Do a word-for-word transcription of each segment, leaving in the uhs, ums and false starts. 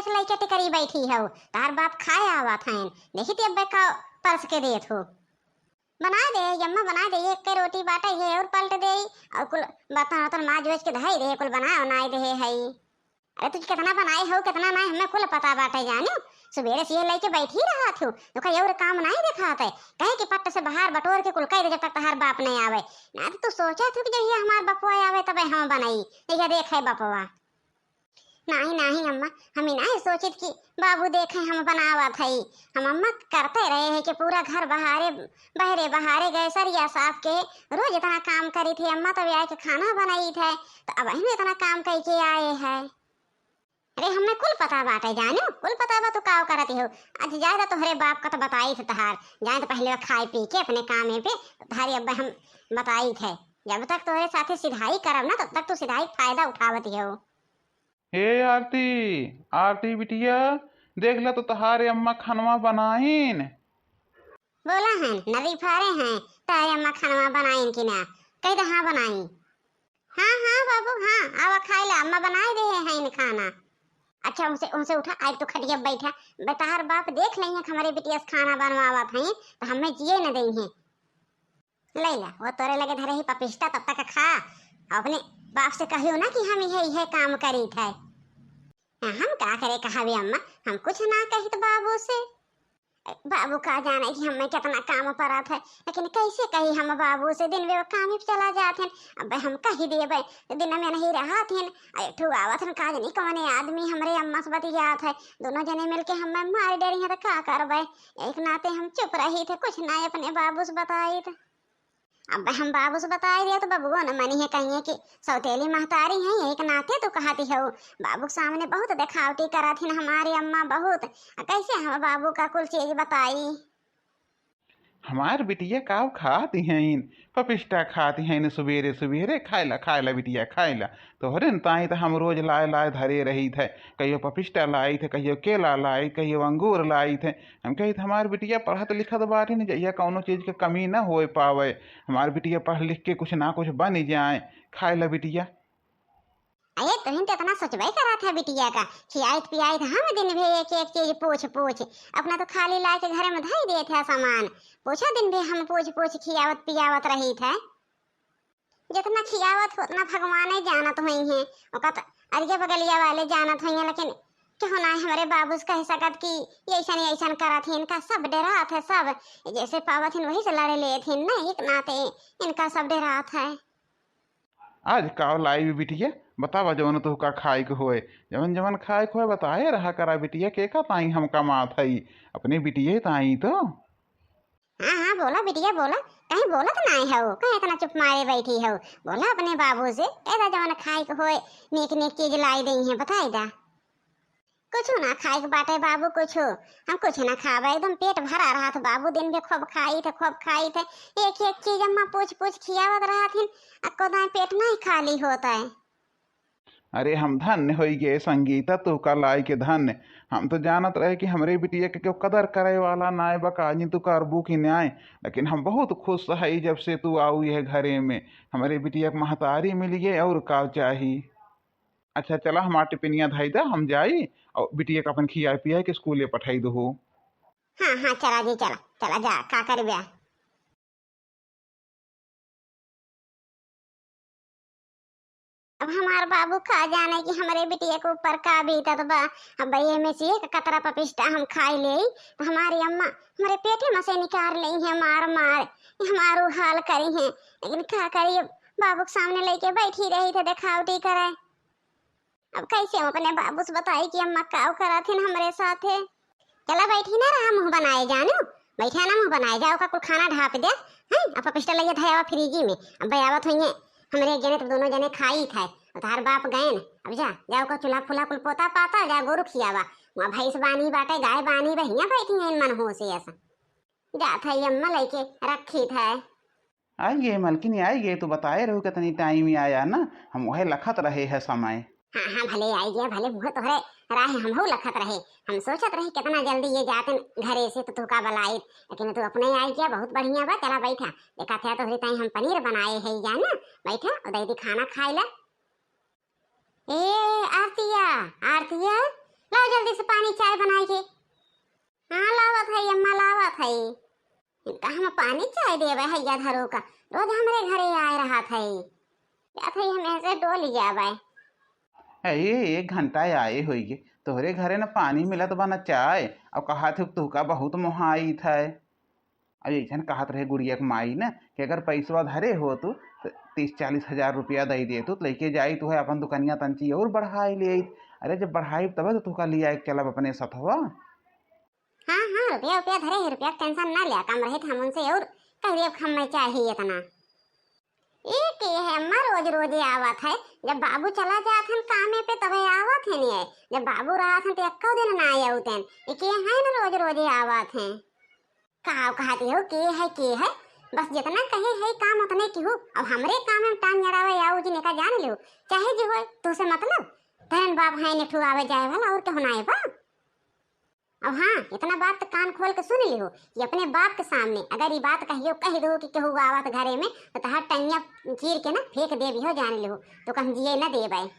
लइके टिकरी बैठी हउ, तहार बाप खाए आवत हैं, देखी ती अब्बे का परस के देत हो। बना दे, अम्मा बना दे, एक के रोटी बाटे, ये और पलट दे, और कुल बर्तन उर्तन माज वज के धई दे, कुल बनाए उनाए दे है। अरे तुझ कितना बनाए हो, कितना नाहीं, हमें कुल पता बाटे जाने। सुबेरे से ये लइके बैठी रहत हो, तो कहीं और काम नाहीं देखात है। कहे कि पट्ट से बाहर बटोर के कुल कह दे, जब तक तहार बाप नहीं आवे। ना तो तू सोचा थू कि जहिया हमार बपुआ आवे, तबे हम बनाई। जहिया देखे बपुआ। नाहीं, नाहीं अम्मा, हम ही नाहीं सोचित कि बाबू देखे हम बनावत हई। हम अम्मा करते रहे हैं कि पूरा घर बहारे, बहरे बहारे गए, सरिया साफ के, रोज इतना काम करी थी अम्मा, तब आए के खाना बनाई थे, तो अब हम इतना काम करके आए हैं। अरे हमें कुल पता बाटे जानू, कुल पता बा, तू काव करत हो? आज जाए तो तोहरे बाप का तो बताई थे तहार, जाए तो पहले वो खाए पी के अपने कामे पे, तहारी अब हम बताई थे। जब तक तोहरे साथे सिधाई करब ना, तब तक तू सिधाई फायदा उठावत हो। ए आरती, आरती बिटिया, देख ला तो तहारे अम्मा खनवा बनाइन। बोला हैं, नदी फारे हैं, तहारे अम्मा खनवा बनाइन कि ना? कह दे हाँ बनाई। हाँ, हाँ बाबू, हाँ, आवा खाए ला, अम्मा बनाए दे हैं इन खाना। अच्छा, उनसे, उनसे उठा, आज तो खटिया बैठा, बे तहार बाप देख लेइहैं कि हमरे बिटिया से खाना बनवावत हैं, तो हमें जिए न देइहैं। ले ला, वो तोरे लगे धरे ही पपिस्टा, तब तक खा। अपने बाप से कहियो ना कि हम इहे, इहे काम करीत है। हम का करे कहबे अम्मा, हम कुछ ना कहित बाबू से। बाबू का जाने कि हमें कितना काम पड़त है, लेकिन कैसे कही हम बाबू से, दिन वे काम ही चला जात हैं। अब हम कही देबे, दिन में नहीं रहत हैं। एक ठो आवत हैं, का जानी कौने आदमी हमरे अम्मा से बतियात है, दोनों जने मिलके हमें मार डरी हैं, तो का करबे? एक नाते हम चुप रही थे, कुछ ना अपने बाबू से बताई थे। अब हम बाबू से बताई दिया तो बबुओ न मनी है, कहिए कि सौतेली महतारी हैं, एक नाते तो कहती हो, बाबू के सामने बहुत देखावटी करत हिन हमारी अम्मा, बहुत। आ कैसे हम बाबू का कुल चीज बताई? हमार बिटिया काव खाती हैं, पपिस्टा खाती हैं सुबेरे सुबेरे, खाइला, खाइला बिटिया, खाइला। तोहरे न ताई तो हम रोज लाए लाए धरे रही थे, कहियो पपिस्टा लाई थे, कहियो केला लाई, कहियो अंगूर लाई थे। हम कही थे हमार बिटिया पढ़त लिखत बाटी न, जहिया कौनो चीज के कमी न होए पावे, हमार बिटिया पढ़ लिख के कुछ ना कुछ बन जाए। खाइला बिटिया। अरे तुहिन तो इतना सोचबे करत है बिटिया का, खियाइत पियाइत हम दिन भे एक एक चीज पूछ पूछ, अपना तो खाली लाए के घरे में धई देत है सामान, पूछो दिन भे हम पूछ पूछ खियावत पियावत रही थे। जितना खियावत हो, उतना भगवाने जानत होइहैं, ओका त अरिया बगलिया वाले जानत होइहैं, लेकिन केहू ना हमरे बाबू से कह सकत कि ये ऐसन, ये ऐसन करत है, इनका सब डरात है, सब जैसे पावत हैं वही से लड़े लेत हैं, नहीं एक नाते इनका सब डरात है। आज का लाई बिटिया, बतावा जवन तोहका खाए के होए, जवन जवन खाए के होए बताए रहा करा बिटिया, के का ताई हम कमात हई, अपने बिटिया ताई तो। हाँ, हाँ, बोला बिटिया, बोला। कहीं बोलत नाहीं हऊ, कहीं इतना चुप मारे बैठी हऊ? बोला अपने बाबू से, कह दा जवन खाए के होए, नीक नीक चीज लाई देइहैं, बताई दा। कुछ ना खाए के बाटे बाबू, कुछ। हम कुछ ना खाबे, एकदम पेट भरा रहत बाबू, दिन भे खूब खाई थे, खूब खाई थे, एक एक चीज अम्मा पूछ पूछ खियावत रहत हिन, अक्को दाएं पेट नहीं खाली होत है। अरे हम धन्य होई गए संगीता, तोहका लाई के धन्य। हम तो जानत रहे कि हमरे बिटिया के केहू कदर करे वाला नाय बा, का जी तू करबू कि नाय, लेकिन हम बहुत खुश हई जब से तू आऊ यह घरे में। हमरे बिटिया के महतारी मिल गए और का चाही। अच्छा चला हमार टिफिनिया धई दा, हम जाई और बिटिया के अपन खियाए पियाए के स्कूले पठाई दो हो। हाँ, हाँ, चला जी, चला, चला जा, का करबे? अब हमार बाबू का जाने कि हमरे बिटिया के ऊपर का बीतत बा। अब ये में से एक कतरा पपिस्टा हम खाई लेई, तो हमारी अम्मा हमरे पेटे में से निकाल लेइहैं मार मार, हमारू हाल करिहैं। लेकिन का करी, अब बाबू के सामने लेके बैठी रही थे देखावटी करे। अब कैसे हम अपने बाबू से बताई कि अम्मा काव करत हिन हमरे साथे? चला बैठी ना रहा मुँह बनाए जानू, बैठा ना मुँह बनाए, जा ओका कुल खाना ढाप दे, हैं? अब पपिस्टा लइया धयावा फ्रिजी में, अब आवत होइहैं, हमरे एक जने तो दोनों जने खाई थे, अब तहार बाप गए न, अब जा, जा ओका चूल्हा फूल्हा कुल पोता पाता, जा गोरू खियावा, वहाँ भैंस बानी बाटे, गाय बानी बा, हियाँ बैठी हैं इन मन हो से ऐसा। जात है अम्मा लइके रखी थे। आइए मलकिनी, आइए, तू बताए रहू कितनी टाइम ही आया ना, हम वह लखत रहे है समय। हाँ, हाँ, भले आई गया, भले मुँह तोहरे राहे हमहू लखत रहे। हम सोचत रहे कितना जल्दी ये जाते घरे से तो तू का बलाइत, लेकिन तू अपने आई गया, बहुत बढ़िया बा। चला बैठा, देखा था तोहरे ताई हम पनीर बनाए है या ना, बैठा और दे दी खाना खाए ला। ए आरतिया, आरतिया, लाओ जल्दी से पानी चाय बनाई के। हाँ, लावत है अम्मा, लावत है। इनका हम पानी चाय देवे है या धरो का, रोज हमरे घरे आए रहत है। या थे हम ऐसे डोल जावे। ए, एक घंटा आए होइगे, तोहरे घरे न पानी मिलत बा न चाय, और कहा थे तुहका बहुत मोहाइत है। अब ऐसन कहत रहे गुड़िया के माई न कि अगर पैसवा धरे हो तू, त तीस चालीस हजार रुपया दे दे तू, त लेके जाई तू है अपन दुकनिया तंची और बढ़ाई ले आई। अरे जब बढ़ाई तब तो तुहका लिया के चलब अपने सथवा। हाँ, हाँ, रुपया, रुपया धरे है, रुपया के tension ना लिया, कम रहे तो हम उनसे और कह दिए, "हम में चाहिए इतना।" ये के है अम्मा, रोज रोज ये आवत है? जब बाबू चला जात हन कामे पे तबे आवत है नहीं है, जब बाबू रहत हन तो एको दिन ना आउत हैं। ये के है न रोज रोज ये आवत हैं? का कहती हो, के है, के है? बस जितना कहे है काम उतने की हो। अब हमरे काम में टांग अड़ावे आऊ जी ने का जान लियो, चाहे जी होए, तुसे मतलब? तहन बाप है ने ठुआवे जाए वाला और केहू ना आए बा। अब हाँ, इतना बात तो कान खोल के सुन लिहो कि अपने बाप के सामने अगर ई बात कहियो, कह दो कि केहू आवत घरे में, तो तहार टंगिया चीर के ना फेंक देबी हो, जान लिहो, तो कम जिए न देबै।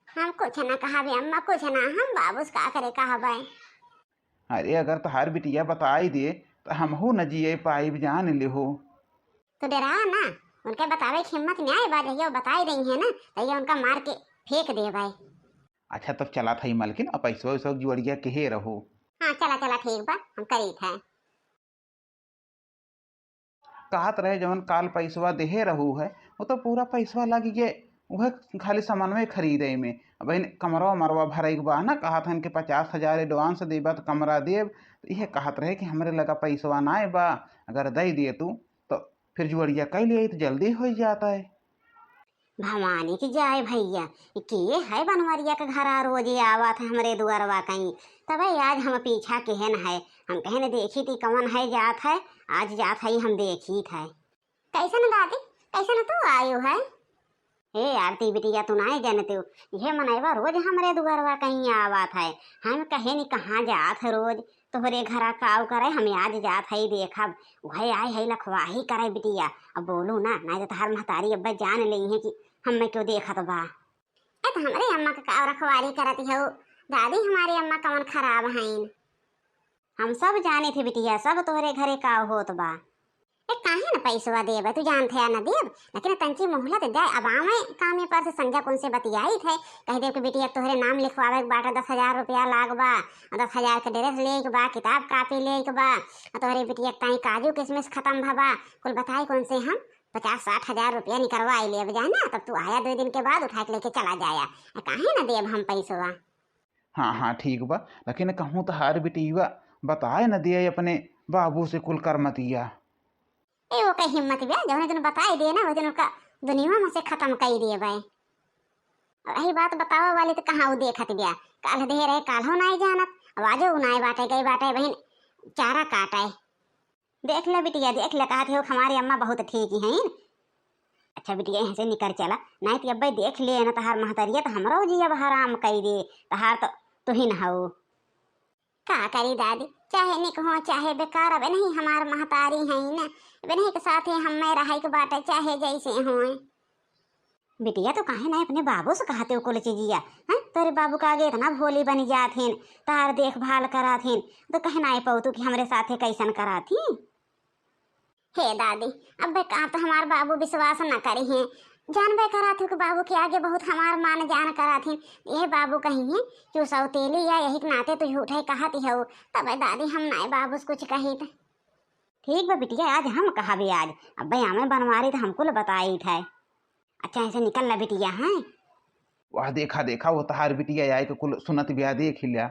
हम कुछ ना कहबे अम्मा, कुछ ना, हम बाबू से का करे कहबै। अरे, अगर तहार बिटिया बताई दे, तो हमहू न जिए पाइब, जान लिहो। तो डरा ना, उनके बतावे की हिम्मत नहीं आए बा, जहिया बताई रही है ना, तहिया उनका मार के फेंक देबै। अच्छा, तब चला था मलकिन, अब पैसवा वैसवा के जुअड़िया केहे रहू। हाँ, चला, चला, ठीक बा, हम करी था। कहत रहे, जवन काल पैसवा देहे रहू है, वो तो पूरा पैसवा लग गए, वह खाली सामानवे खरीदे में। अब इन कमरवा मरवा भरे के बा ना, कहत हन कि पचास हजार advance देबा तो कमरा देब। तो यह कहत रहे कि हमरे लगा पैसवा ना बा, अगर दे दिए तू तो फिर जुअड़िया कई लिए तो जल्दी हो जाता है। भवानी की जाए भैया, के है बनवरिया के घरा रोजे आवत है हमरे दुआरवा कहीं। तबे आज हम पीछा केहन है, हम कहन देखी थी कौन है जात है, आज जात है हम देखी थे। कैसन दादी, कैसन तू आयु है? हे आरती बिटिया, तू नाय जानते हो, ये मनैवा रोज हमरे दुआरवा कहीं आवत है। हम कहे नी कहाँ जात है रोज, तोहरे घरा काव करे, हम आज जात है देखब, उहे आए है लखवाही करे बिटिया। अब बोलू ना, नाय तो तहार महतारी अब्बे जान लेई है कि हमें क्यों देखत बा। ए तो हमरे अम्मा के काव रखवारी करत हो दादी, हमारे अम्मा कवन खराब हईन। हम सब जाने थे बिटिया, सब तोहरे घरे काव होत बा। ए, काहे न पैसवा देब, तू जानत है न देब, लेकिन तंची मोहलत दे, अब आवे कामे पर से संझा कुन से बतियाई थे, कह देब कि बिटिया तोहरे नाम लिखवावे के बाटे, दस हजार रुपया लाग बा, और दस हजार के dress ले के बा, किताब कापी ले के बा, और तोहरे बिटिया के ताई काजू किशमिश खत्म भबा, कुल बताई कुन से हम पचास साठ हजार रुपया निकरवाई लेब जाना, तब तू आया दो दिन के बाद उठा के लेके चला जाया। ए, काहे न देब हम पैसवा। हाँ, हाँ, ठीक बा, लेकिन कहूँ तहार बिटिया बताए न दिए अपने बाबू से कुल करमतिया। ए, ओकर हिम्मत बा, जौने दिन बताए दिए ना, वह दिन ओका दुनिया में से खत्म कई दिए बा। और यही बात बतावे वाली तो कहाँ वो देखत बा, काल दे रहे, काल हो नाई जानत, अब आजो उ नाई बाटे, गई बाटे बहिन चारा काटे। देख ले बिटिया, देख ले, कहत हो हमारी अम्मा बहुत ठीक ही हैं। अच्छा बिटिया, यहाँ से निकर चला, नहीं तो अब्बे देख ले ना तहार महतरिया तो हमरो जिया हराम कई दे, तहार तो तुहिन हऊ। का करी दादी, चाहे निक हो चाहे बेकार, अब नहीं हमार महतारी है ना, अब नहीं के साथे हमें रहे के बाटे चाहे जैसे होए। बिटिया, तो काहे ना अपने बाबू से कहते हो कुल चीजिया, हैं? तोरे बाबू का आगे इतना भोली बनी जात हैं, तार देखभाल करात हैं, तो कहे ना पौतू कि हमरे साथे कैसन करात ही? हे दादी, अब्बे का तो हमार बाबू विश्वास न करी हैं, जानबे करात हो कि बाबू के आगे बहुत हमार मान जान करात हैं। ये बाबू कही हैं कि उ सौतेली या यही के नाते तू झूठे कहत हो, तबे दादी हम नाय बाबू से कुछ कहित। ठीक बा बिटिया, आज हम कहबे आज, अब्बे आवे बनवारी तो हमको ल बताई थे। अच्छा, ऐसे निकल ला बिटिया, हैं? वाह, देखा, देखा, वो तहार बिटिया आए के कुल सुनत बिया, देख लिया।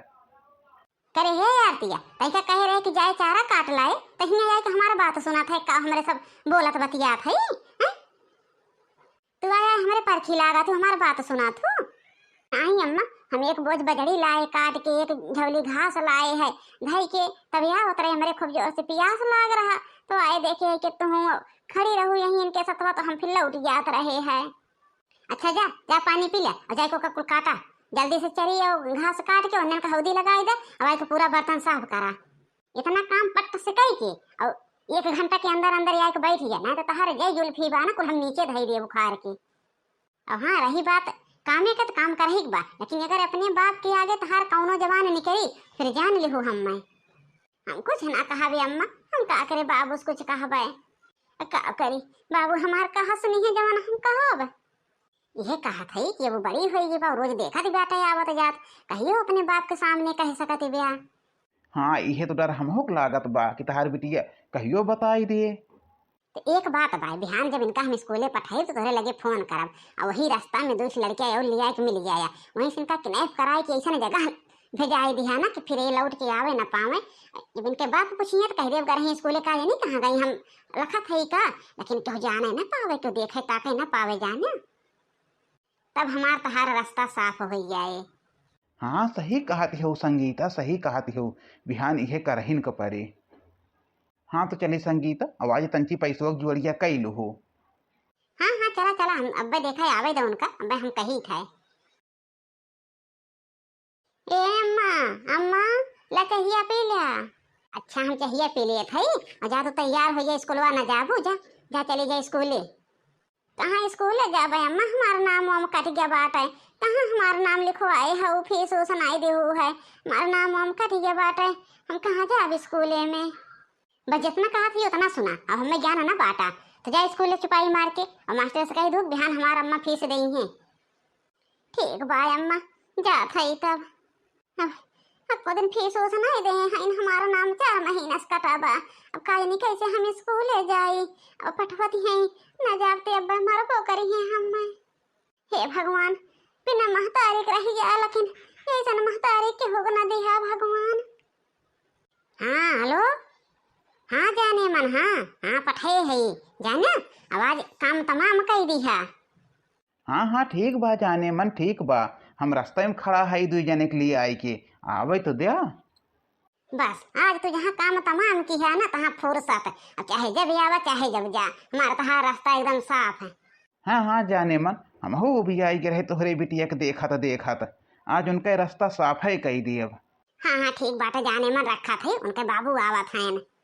करे हे आरतिया, तैका कहे रहे कि जाए चारा काट लाए, तहिया आए के हमार बात सुनत है, का हमरे सब बोलत बतियात है, हैं? तू आया हमरे परखी लागा, तू हमार बात सुनत हो? आई अम्मा, हम एक बोझ बजड़ी लाए काट के, एक झौली घास लाए है धई के, तब आवत रहे, हमरे खूब जोर से पियास लाग रहा, तो आए देखे है कि तू खड़ी रहू यहीं इनके सथवा, तो हम फिर लौट जात रहे है। अच्छा जा, जा पानी पी ले और जाए को कुल काटा, जल्दी से चरी और घास काट के उन्हन का हौदी लगाई दे, अब आए को पूरा बर्तन साफ करा। इतना काम पट से कई के और एक घंटा के अंदर अंदर आए के बैठ गया, नहीं तो तहार जय जुल्फी बा ना, कुल हम नीचे धई दे बुखार के। अब हाँ, रही बात कामे के त काम करही के बा, लेकिन अगर अपने बाप के आगे तहार कौनो जबान निकली, फिर जान लिहू हम मैं। हम कुछ ना कहबे अम्मा, हम का करे बाबू से कुछ कहबे। का करी, बाबू हमार कहा सुनी है जवन हम कहब। यह कहत है कि अब बड़ी होई गई बा, रोज देखत बाटे आवत जात, कहियो अपने बाप के सामने कह सकत बिया। हाँ, इहे तो डर हमहू के लागत बा कि तहार बिटिया कहियो बताई दे। तो एक बात बा, बिहान जब इनका हम स्कूले पठाई तो तोहरे लगे फोन करब, और वही रास्ता में दो लड़के और लिया के मिल जाया, वहीं से इनका किडनैप कराए के ऐसा जगह भेजाई दिहा ना कि फिर ये लौट के आवे ना पावे। जब इनके बाप पूछिए तो कह देब, "गरही स्कूले का जानी कहाँ गई, हम लखत है का, लेकिन केहू जाने ना पावे, केहू देखे ताके ना पावे जाने।" तब हमार तहार रास्ता साफ हो जाए। हाँ, सही कहत हो संगीता, सही कहत हो, बिहान इहे करहिन क परे। हाँ, तो चली संगीता, आवाज तंची पैसवा के जुड़िया कई लो हो। हाँ, हाँ, चला, चला, हम अब्बे देखा आवे दे उनका, अब्बे हम कही थे। ए अम्मा, अम्मा, ला चहिया पी लिया। अच्छा, हम चहिया पी लिए थे, और जा तो तैयार हो जा, स्कूलवा ना जाबू, जा, जा चली जा स्कूले। कहाँ स्कूले जाबे अम्मा, हमार नाम वाम कट गया बाटे, कहाँ हमार नाम लिखवाए है, फीस उस नहीं देहू है, हमार नाम वाम कट गया बाटे, हम कहाँ जाब स्कूले में। बस जितना कहा थी उतना सुना, अब हमें ज्ञान ना बाटा, तो जा स्कूले चुपाई मार के और मास्टर से कह दू बिहान हमार अम्मा फीस दई हैं। ठीक बा अम्मा, जात हई तब। अब, अब को दिन फीस उस नहीं दे हैं, हमारा नाम चार महीना से कटा बा। अब का जानी कैसे हम स्कूले जाई, अब पठवती हैं, न जाते अब मरबो करी हैं हम। हे भगवान, बिना महतारी के रही जा, लेकिन ऐसन महतारी के हो न दिया भगवान। हाँ, हेलो, हाँ जाने मन, हाँ, हाँ पठे है, जाने, आवाज काम तमाम कई दिया। हाँ, हाँ, ठीक बा जाने मन, ठीक बा। हम रास्ता में खड़ा है दुई जने के लिए आई के, आवे तो द्या। बस, आज तो जहाँ काम तमाम किहा ना, तहाँ फुर्सत। अब चाहे जब आवा, चाहे जब जा, हमारा तहार रास्ता एकदम साफ है। हाँ, हाँ, जाने मन, हमहू भी आई के रहे तोहरे बिटिया के देखत, देखत। आज उनका रास्ता साफ है कई दियब। हाँ, हाँ, ठीक बाटे, जाने मन रखत है, उनके बाबू आवत हैं।